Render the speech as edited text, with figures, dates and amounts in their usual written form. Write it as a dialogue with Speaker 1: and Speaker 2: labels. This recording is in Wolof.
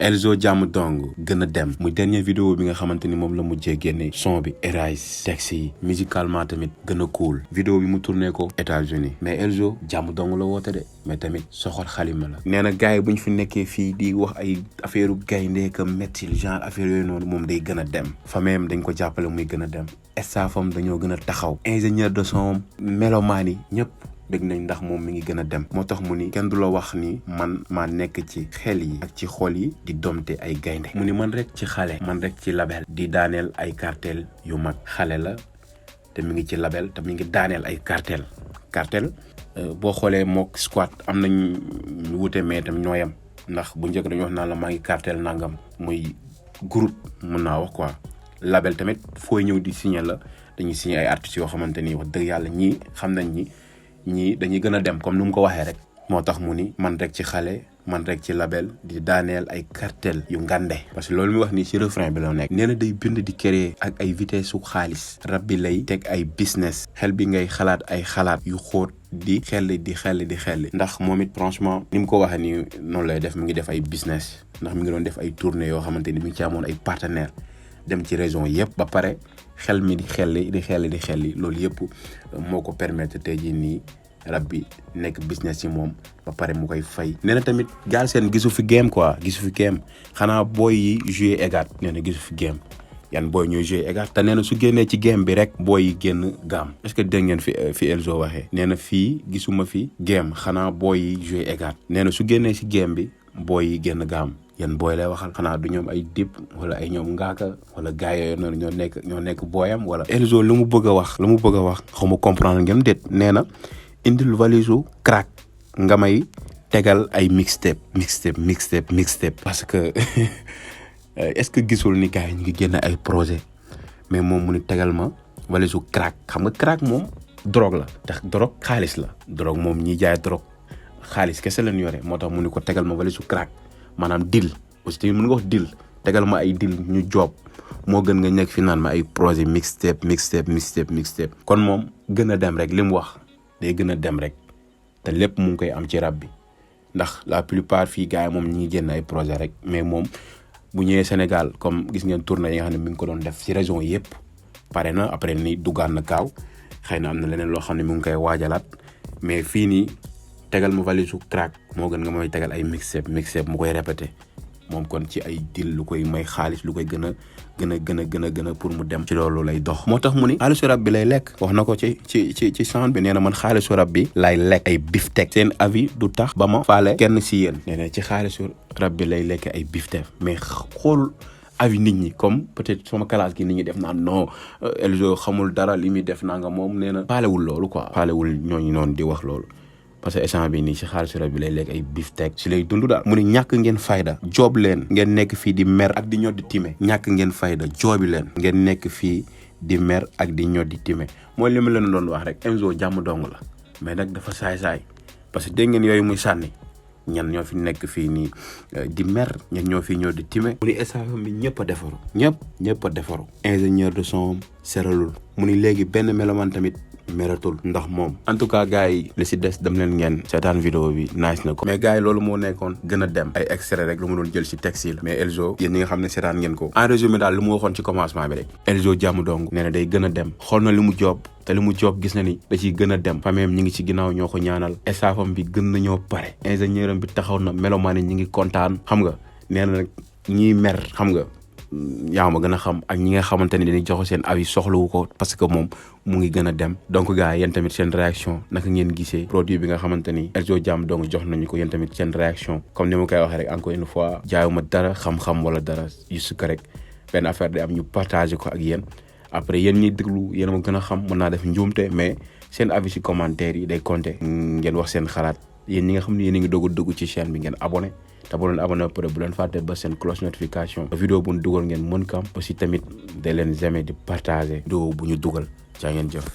Speaker 1: Elzo jàmm dong gën a dem muy dernière vidéo bi nga xamante ni moom la mujjee génne son bi Arise texte yi musicalement tamit gën a cool vidéo bi mu tourné ko États-Unis mais Elzo jàmm dong la woote de mais tamit soxor xalima la nee na gars yi bu ñu fi nekkee fii di wax ay affaire gaynde ka mettil genre affaire yooyu noonu moom day gën a dem fameem dañ ko jàppale muy gën a dem staffam dañoo gën a taxaw ingénieur de son mélomane yi ñëpp dégg nañ ndax moom mi ngi gën a dem moo tax mu ni kenn du la wax ni man maa nekk ci xel yi ak ci xol yi di domte ay gaynde mu ni man rek ci xale man rek ci label di daaneel ay cartel yu mag xale la te mi ngi ci label te mi ngi daaneel ay cartel boo xoolee mook squat am nañ wute mais tam ñooyam ndax bu njëkk dañu wax naan la maa ngi cartel nangam muy groupe mën naa wax quoi label tamit fooy ñëw di signer la dañuy signer ay artistes yoo xamante ni wax dëgg yàlla ñii xam nañ ñii dañuy gën a dem comme ni mu ko waxee rek moo tax mu ni man rek ci xale man rek ci label di daaneel ay cartel yu ngande parce que loolu mi wax nii ci refrain bi la nekk nee na day bind di créer ak ay vitesse su xaalis rab bi lay teg ay business xel bi ngay xalaat ay xalaat yu xóot di xelli ndax moom it franchement ni mu ko waxee nii noonu lay def mi ngi def ay business ndax mi ngi doon def ay tournée yoo xamante ni mi ngi ci amoon ay partenaires dem ci région yëpp ba pare xel mi di xelli loolu yëpp moo ko permettre tey jii nii rab bi nekk business ci moom ba pare mu koy fay. nee na tamit Galsen gisu fi game xanaa booy yi joué égat nee na gisu fi game yan booy ñooy joué égat te nee na su génnee ci game bi rek booy yi génn gaam est-ce que dégg ngeen fi Elzo waxee nee na fii gisuma fi game xanaa booy yi joué égat nee na su génnee ci game bi booy yi génn gaam. yan booy lay waxal xanaa du ñoom ay dip wala ay ñoom ngaaka wala gars yooyu noonu ñoo nekk booyam wala. Elzo lu mu bëgg a wax xaw ma comprendre ngeen déet nee na indil valisu crack nga may tegal ay mixtape parce que est-ce que gisul ni gars yi ñu ngi génne ay projet mais moom mu ni tegal ma valisu crack xam nga crack moom drogue la tax drogue xaalis la drogue moom ñiy jaay drogue xaalis kese lañ yore moo tax mu ni ko tegal ma valisu crack maanaam deal aussi tamit mën nga wax deal tegal ma ay deal ñu job moo gën nga nekk fi naan ma ay projet mixtape kon moom gën a dem rek li mu wax day gën a dem rek te lépp mu ngi koy am ci rab bi ndax la plupart fii gars yi moom ñi ngi génn ay projet rek mais moom bu ñëwee Sénégal comme gis ngeen tournée yi nga xam ne mi ngi ko doon def ci région yëpp pare na après ni duggaan na kaaw xëy na am na leneen loo xam ne mu ngi koy waajalaat mais fii nii tegal ma valisu crack moo gën nga may tegal ay mixtape mu koy répété moom kon ci ay deal lu koy may xaalis lu koy gën a pour mu dem ci loolu lay dox moo tax mu ni xaalisu rab bi lay lekk wax na ko ci sound bi nee na man xaalisu rab bi lay lekk ay beefsteak seen avis du tax ba ma faale kenn si yéen nee na ci xaalisu rab bi lay lekk ay beefsteak mais xool avis nit ñi comme peut-être sama classe gi nit ñi def naan non Elzo xamul dara li muy def naa nga moom nee na faalewul loolu quoi faalewul ñooñu noonu di wax loolu parce que échange bi nii si xaalisu rab bi lay lekk ay beefsteak si lay dund daal mu ne ñàkk ngeen fayda joob leen ngeen nekk fii di mer ak di ñod di time ñàkk ngeen fayda joobi leen ngeen nekk fii di mer ak di ñod di time mooy li ma leen doon wax rek Elzo jàmm dong la mais nag dafa saay-saay parce que dégg ngeen yooyu muy sànni ñan ñoo fi nekk fii nii di mer ñan ñoo fi ñoo di time mu ni échange bi ñëpp a defaru ingénieur de son seralul mu ni léegi benn mélomane tamit meratul ndax moom en tout cas gars yi li si des dem leen ngeen seetaan vidéo bi nice na ko mais gars yi loolu moo nekkoon gën a dem ay extrait rek lu mu doon jël si texte yi la mais Elzo yéen ñi nga xam ne seetaan ngeen ko en résumé daal lu mu waxoon ci commencement bi rek Elzo jàmm dong nee na day gën a dem xool na li mu job te li mu job gis na ni da ciy gën a dem fameem ñi ngi ci ginnaaw ñoo ko ñaanal staffam bi gën nañoo pare ingénieur am bi taxaw na mélomane ñi ngi kontaan xam nga nee na nag ñiy mer xam nga yaa ma gën a xam ak ñi nga xamante ne dañuy joxe seen avis soxlawu ko parce que moom mu ngi gën a dem donc gars yéen tamit seen réaction naka ngeen gisee produit bi nga xamante ni Elzo jàmm dong jox nañu ko yéen tamit seen réaction comme ni ma koy waxee rek encore une fois jaayuma dara xam-xam wala dara juste que rek benn affaire di am ñu partagé ko ak yéen après yéen ñi déglu yéen ma gën a xam mën naa def njuumte mais seen avis ci commentaire yi day compter ngeen wax seen xalaat yéen ñi nga xam ne yéen a ngi dugg ci chaîne bi ngeen abonné te bu leen abonné ba bu leen fàtte ba seen cloche notification vidéo bu ñu dugal ngeen mën ko am aussi tamit da leen jamais di partager vidéo bu ñu dugal jaa ngeen jëf